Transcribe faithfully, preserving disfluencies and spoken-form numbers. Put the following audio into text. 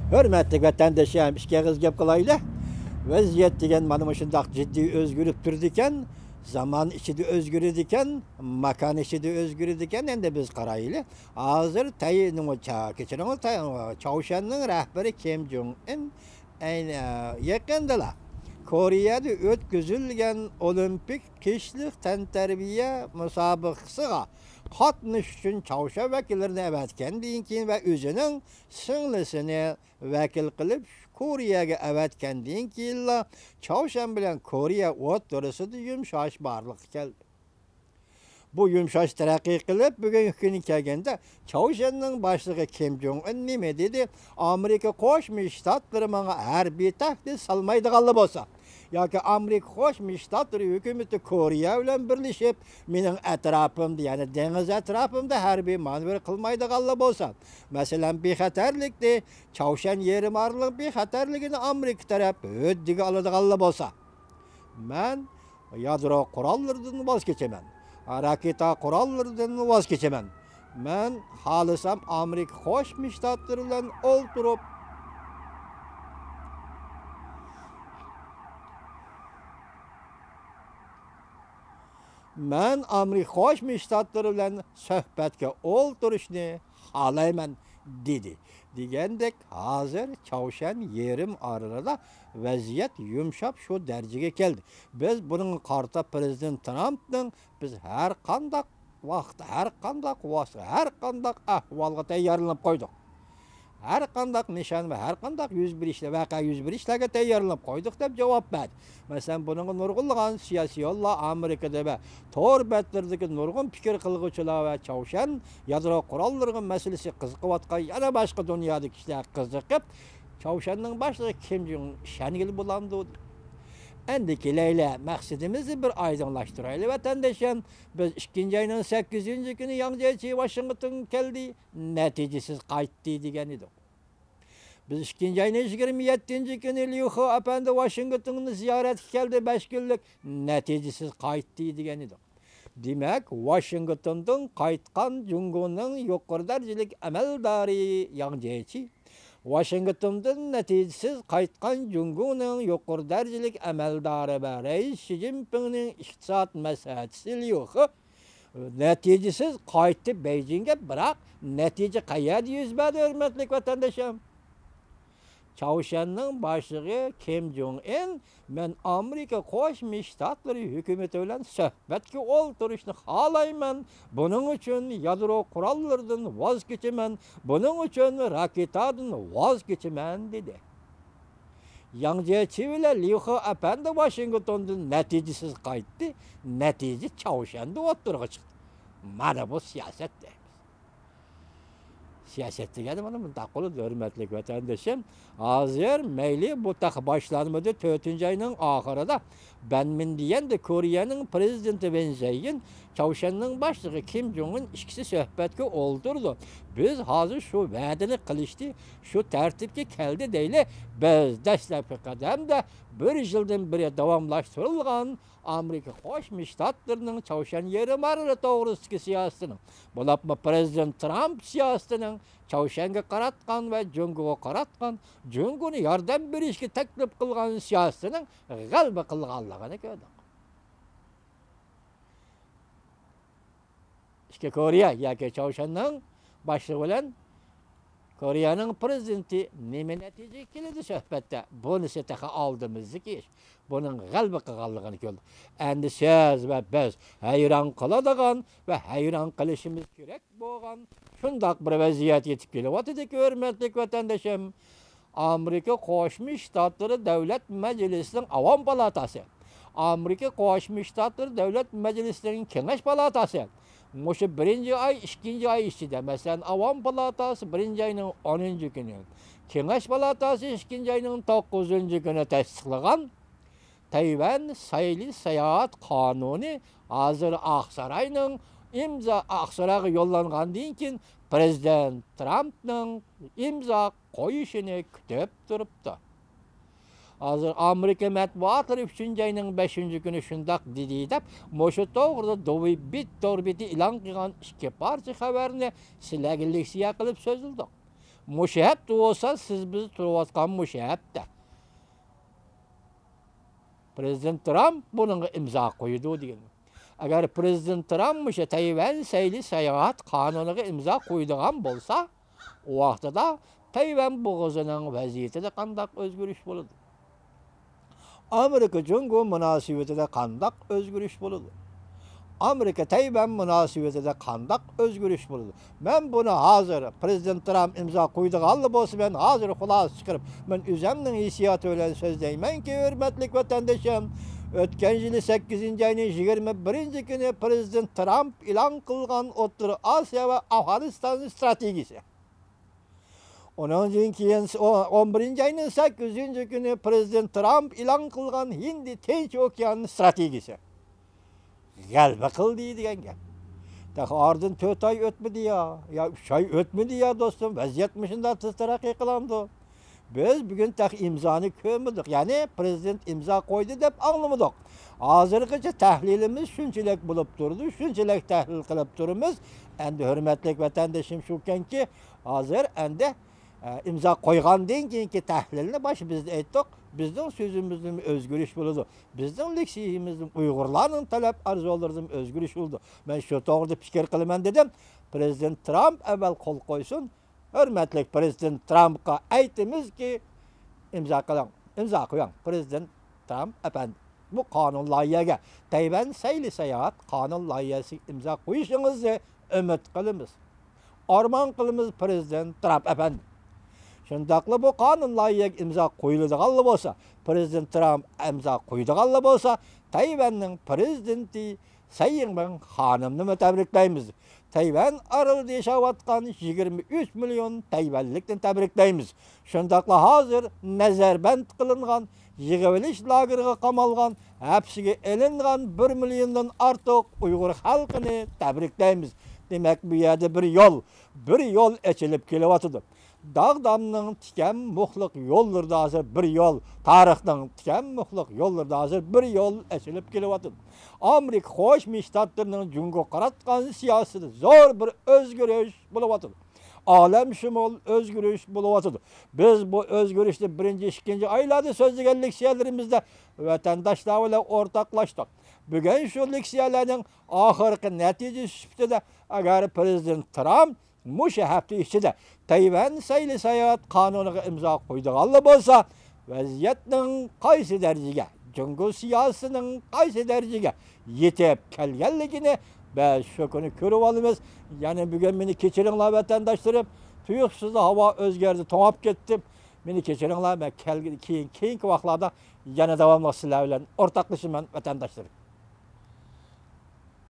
ھۆرمەتلىك ۋەتەندىشىم، ئىككى ئېغىز گەپ قىلايلى. ۋەزىيەت دېگەن مانا مۇشۇنداق جىددىي ئۆزگىرىپ تۇرىدىكەن، زامان ئىچىدە ئۆزگىرىدىكەن، ماكان ئىچىدە ئۆزگىرىدىكەن. ئەمدى بىز قارايلى. ھازىر تەي-، نېمە، چا-، كەچۈرۈڭلار، تەي-، چاۋشيەننىڭ رەھبىرى كىم جوڭ ئىن ئەينى، يېقىندىلا كورېيەدە ئۆتكۈزۈلگەن ئولىمپىك قىشلىق تەنتەربىيە مۇسابىقىسىغا قاتنىشىش ئۈچۈن چاۋشيەن ۋەكىللىرىنى ئەۋەتكەندىن كېيىن ۋە ئۆزىنىڭ سىڭلىسىنى ۋەكىل قىلىپ كورېيەگە ئەۋەتكەندىن كېيىنلا، چاۋشيەن بىلەن كورېيە ئوتتۇرىسىدا يۇمشاش بارلىققا كەلدى. بۇ يۇمشاش تەرەققىي قىلىپ، بۈگۈنكى كۈنگە كەلگەندە، چاۋشيەننىڭ باشلىقى كىم جوڭ ئىن نېمە دېدى؟ ئامېرىكا قوشما شتاتلىرى ماڭا ھەربىي تەھدىت سالمايدىغانلا بولسا، ياكى ئامېرىكا قوشما شتاتلىرى ھۆكۈمىتى كورېيە بىلەن بىرلىشىپ، مېنىڭ ئەتراپىمدا، يەنى دېڭىز ئەتراپىمدا ھەربىي مانېۋىر قىلمايدىغانلا بولسا، مەسىلەن، بىخەتەرلىكنى چاۋشيەن يېرىم ئارىلىنىڭ بىخەتەرلىكىنى ئامېرىكا تەرەپ ھۆددىگە ئالىدىغانلا بولسا، مەن يادرو قوراللىرىدىن ۋاز كېچىمەن، راكېتا قوراللىرىدىن ۋاز كېچىمەن. مەن خالىسام ئامېرىكا قوشما شتاتلىرى بىلەن ئولتۇرۇپ، مەن ئامېرىكا قوشما شتاتلىرى بىلەن سۆھبەتكە ئولتۇرۇشنى خالايمەن، دېدى. دېگەندەك، ھازىر چاۋشيەن يېرىم ئارىلىدا ۋەزىيەت يۇمشاپ شۇ دەرىجىگە كەلدى. بىز بۇنىڭغا قارىتا پىرېزىدېنت ترامپنىڭ، بىز ھەر قانداق ۋاقىتتا، ھەر قانداق ۋاسىتە، ھەر قانداق ئەھۋالغا تەييارلىنىپ قويدۇق. ھەر قانداق نىشان ۋە ھەر قانداق يۈز بېرىشلەر، ۋەقە يۈز بېرىشلەرگە تەييارلىنىپ قويدۇق، دەپ جاۋاب بەردى. مەسىلەن، بۇنىڭغا نۇرغۇنلىغان سىياسىيونلار ئامېرىكىدا ۋە تور بەتلىرىدىكى نۇرغۇن پىكىر قىلغۇچىلار ۋە چاۋشيەن يادرو قوراللىرىغا مەسىلىسى قىزىقىۋاتقان يەنە باشقا دۇنيادىكى كىشىلەر قىزىقىپ، چاۋشيەننىڭ باشلىقى كىم جوڭ ئىشەنگىلى بولامدۇ؟ ئەمدى كېلەيلى، مەقسىتىمىزنى بىر ئايدىڭلاشتۇرايلى، ۋەتەندىشىم. بىز ئىككىنچى ئاينىڭ سەككىزىنچى كۈنى ياڭ جيېچى ۋاشىنگتونغا كەلدى، نەتىجىسىز قايتتى، دېگەن ئىدۇق. بىز ئىككىنچى ئاينىڭ يىگىرمە يەتتىنچى كۈنى ليۇ خې ئەپەندى ۋاشىنگتونغا زىيارەتكە كەلدى، بەش كۈنلۈك، نەتىجىسىز قايتتى، دېگەن ئىدۇق. دېمەك، ۋاشىنگتوندىن قايتقان جۇڭگونىڭ يۇقىرى دەرىجىلىك ئەمەلدارى ياڭ جيېچى، ۋاشىنگتوندىن نەتىجىسىز قايتقان جۇڭگونىڭ يۇقىرى دەرىجىلىك ئەمەلدارى ۋە رەئىس شى جىنپىڭنىڭ ئىقتىساد مەسلىھەتچىسى ليۇ خې نەتىجىسىز قايتتى بېيجىڭگە، بىراق نەتىجە قەيەردە يۈز بەردى، ھۆرمەتلىك ۋەتەندىشىم؟ چاۋشيەننىڭ باشلىقى كىم جوڭ ئىن، مەن ئامېرىكا قوشما شتاتلىرى ھۆكۈمىتى بىلەن سۆھبەتكە ئولتۇرۇشنى خالايمەن، بۇنىڭ ئۈچۈن يادرو قوراللىرىدىن ۋاز كېچىمەن، بۇنىڭ ئۈچۈن راكېتادىن ۋاز كېچىمەن، دېدى. ياڭ جيېچى بىلەن ليۇ خې ئەپەندى ۋاشىنگتوندىن نەتىجىسىز قايتتى، نەتىجە چاۋشيەندە ئوتتۇرىغا چىقتى. مانا بۇ سىياسەت دەيمىز. سىياسەت دېگەن مانا مۇنداق بولىدۇ، ھۆرمەتلىك ۋەتەندىشىم. ھازىر مەيلى بۇ تېخى باشلانمىدى، تۆتىنچى ئاينىڭ ئاخىرىدا بەنمىن دىيەندە كورېيەنىڭ پىرېزىدېنتى ۋېن زەيىن، چاۋشيەننىڭ باشلىقى كىم جوڭ ئىن ئىككىسى سۆھبەتكە ئولتۇردى. بىز ھازىر شۇ ۋەدىنى قىلىشتى، شۇ تەرتىپكە كەلدى دەيلى. بىز دەسلەپكى قەدەمدە بىر يىلدىن بېرى داۋاملاشتۇرۇلغان ئامېرىكا قوشما شتاتلىرىنىڭ چاۋشيەن يېرىم ئارىلى توغرىسىدىكى سىياسىتىنىڭ، بولۇپمۇ پىرېزىدېنت ترامپ سىياسىتىنىڭ چاۋشيەنگە قاراتقان ۋە جۇڭگوغا قاراتقان، جۇڭگونى ياردەم بېرىشكە تەكلىپ قىلغان سىياسىتىنىڭ غەلىبە قىلغانلىقىنى كۆردۇق. ئىككى كورېيە ياكى چاۋشيەننىڭ باشلىقى بىلەن كورېيەنىڭ پىرېزىدېنتى نېمە نەتىجىگە كېلىدۇ سۆھبەتتە؟ بۇنىسى تېخى ئالدىمىزدىكى ئىش. بۇنىڭ غەلىبە قىلغانلىقىنى كۆردۇق. ئەمدى سىز ۋە بىز ھەيران قالىدىغان ۋە ھەيران قېلىشىمىز كېرەك بولغان شۇنداق بىر ۋەزىيەت يېتىپ كېلىۋاتىدۇكى، ھۆرمەتلىك ۋەتەندىشىم. ئامېرىكا قوشما شتاتلىرى دۆلەت مەجلىسىنىڭ ئاۋام پالاتاسى، ئامېرىكا قوشما شتاتلىرى دۆلەت مەجلىسىنىڭ كېڭەش پالاتاسى مۇشۇ بىرىنچى ئاي، ئىككىنچى ئاي ئىچىدە، مەسىلەن، ئاۋام پالاتاسى بىرىنچى ئاينىڭ ئونىنچى كۈنى، كېڭەش پالاتاسى ئىككىنچى ئاينىڭ توققۇزىنچى كۈنى تەستىقلىغان تەيۋەن سەيلى ساياھەت قانۇنى ھازىر ئاقساراينىڭ ئىمزا، ئاقسارايغا يوللانغاندىن كېيىن، پىرېزىدېنت ترامپنىڭ ئىمزا قويۇشىنى كۈتۈپ تۇرۇپتۇ. ھازىر ئامېرىكا مەتبۇئاتلىرى ئۈچىنچى ئاينىڭ بەشىنچى كۈنى شۇنداق دېدى دەپ، مۇشۇ توغرىدا دوۋېي بىت تور بېتى ئېلان قىلغان ئىككى پارچە خەۋەرنى سىلەرگە لېكسىيە قىلىپ سۆزلىدۇق. مۇشۇ ھەپتە بولسا سىز بىز تۇرۇۋاتقان مۇشۇ ھەپتە پرېزىدېنت ترامپ بۇنىڭغا ئىمزا قويىدۇ دېگەن. ئەگەر پرېزىدېنت ترامپ مۇشۇ تەيۋەن سەيلە ساياھەت قانۇنىغا ئىمزا قويىدىغان بولسا، ئۇ ۋاقتىدا تەيۋەن بوغۇزىنىڭ ۋەزىيىتىدە قانداق ئۆزگىرىش بولىدۇ؟ ئامېرىكا جۇڭگو مۇناسىۋىتىدە قانداق ئۆزگىرىش بولىدۇ؟ ئامېرىكا تەيۋەن مۇناسىۋىتىدە قانداق ئۆزگىرىش بولىدۇ؟ مەن بۇنى ھازىر پرېزىدېنت ترامپ ئىمزا قويىدىغانلا بولسا، مەن ھازىر خۇلاسە چىقىرىپ، مەن ئۆزەمنىڭ ھېسسىياتى بىلەن سۆزلەيمەنكى، ھۆرمەتلىك ۋەتەندىشىم، ئۆتكەن يىلى سەككىزىنچى ئاينىڭ يىگىرمە بىرىنچى كۈنى پرېزىدېنت ترامپ ئېلان قىلغان ئوتتۇرا ئاسىيا ۋە ئافغانىستان ئىستراتېگىيىسى. ئۇنىڭدىن كېيىن ئون بىرىنچى ئاينىڭ سەككىزىنچى كۈنى پرېزىدېنت ترامپ ئېلان قىلغان ھىندى تىنچ ئوكيان ئىستراتېگىيىسى غەلىبە قىلدى دېگەن گەپ. تېخى ئارىدىن تۆت ئاي ئۆتمىدى يا، يا ئۈچ ئاي ئۆتمىدى يا دوستۇم، ۋەزىيەت مۇشۇنداق تېز تەرەققىي قىلامدۇ؟ بىز بۈگۈن تېخى ئىمزانى كۆرمىدۇق، يەنى پرېزىدېنت ئىمزا قويدى دەپ ئاڭلىمىدۇق. ھازىرغىچە تەھلىلىمىز شۇنچىلىك بولۇپ تۇرىدۇ، شۇنچىلىك تەھلىل قىلىپ تۇرىمىز. ئەمدى ھۆرمەتلىك ۋەتەندىشىم شۇكەنكى، ھازىر ئەمدى، ئە، ئىمزا قويغاندىن كېيىنكى تەھلىلنى باشتا بىز ئېيتتۇق. بىزنىڭ سۆزىمىزدىمۇ ئۆزگىرىش بولىدۇ. بىزنىڭ لېكسىيىمىزدىمۇ، ئۇيغۇرلارنىڭ تەلەپ ئارزۇلىرىدىمۇ ئۆزگىرىش بولىدۇ. مەن شۇ توغرىدا پىكىر قىلىمەن دېدىم. پرېزىدېنت ترامپ ئەۋۋەل قول قويسۇن. ھۆرمەتلىك پرېزىدېنت ترامپقا ئېيتىمىزكى، ئىمزا قىلىڭ، ئىمزا قويۇڭ، پرېزىدېنت ترامپ ئەپەندى. بۇ قانۇن لايىھەگە، تەيۋەن سەيلە ساياھەت قانۇن لايىھەسىگە ئىمزا قويۇشىڭىزنى ئۈمىد قىلىمىز. ئارمان قىلىمىز، پرېزىدېنت ترامپ ئەپەندى. شۇنداقلا بۇ قانۇن لايىھەگە ئىمزا قويۇلىدىغانلا بولسا، پرېزىدېنت ترامپ ئىمزا قويىدىغانلا بولسا، تەيۋەننىڭ پرېزىدېنتى سەي يىڭۋېن خانىمنىمۇ تەبرىكلەيمىز. تەيۋەن ئارىلىدا ياشاۋاتقان يىگىرمە ئۈچ مىليون تەيۋەنلىكنى تەبرىكلەيمىز. شۇنداقلا ھازىر نەزەربەند قىلىنغان، يىغىۋېلىش لاگېرىغا قامالغان، ھەپسىگە ئېلىنغان بىر مىليوندىن ئارتۇق ئۇيغۇر خەلقىنى تەبرىكلەيمىز. دېمەك، بۇ يەردە بىر يول، بىر يول ئېچىلىپ كېلىۋاتىدۇ. داغدامنىڭ تىكەن مۇخلۇق يوللىرىدا ھازىر بىر يول، تارىخنىڭ تىكەن مۇخلۇق يوللىرىدا ھازىر بىر يول ئېچىلىپ كېلىۋاتىدۇ. ئامېرىكا قوشما شتاتلىرىنىڭ جۇڭگوغا قاراتقان سىياسىتىدە زور بىر ئۆزگىرىش بولۇۋاتىدۇ. ئالەمشۇمۇل ئۆزگىرىش بولۇۋاتىدۇ. بىز بۇ ئۆزگىرىشنى بىرىنچى، ئىككىنچى ئايلاردا سۆزلىگەن لېكسىيەلىرىمىزدە ۋەتەنداشلار بىلەن ئورتاقلاشتۇق. بۈگۈن شۇ لېكسىيەلەرنىڭ ئاخىرقى نەتىجىسى سۈپىتىدە، ئەگەر پرېزىدېنت ترامپ مۇشۇ ھەپتە ئىچىدە تەيۋەن سەيلە ساياھەت قانۇنىغا ئىمزا قويىدىغانلا بولسا، ۋەزىيەتنىڭ قايسى دەرىجىگە، جۇڭگو سىياسىتىنىڭ قايسى دەرىجىگە يېتىپ كەلگەنلىكىنى بىز شۇ كۈنى كۆرۈۋالىمىز. يەنە بۈگۈن مېنى كېچىرىڭلار، ۋەتەنداشلىرىم، تۇيۇقسىزلا ھاۋا ئۆزگەردى، توڭاپ كەتتىم. مېنى كېچىرىڭلار، مەن كەلگىن، كېيىن، كېيىنكى ۋاقىتلاردا يەنە داۋاملىق سىلەر بىلەن ئورتاقلىشىمەن، ۋەتەنداشلىرىم.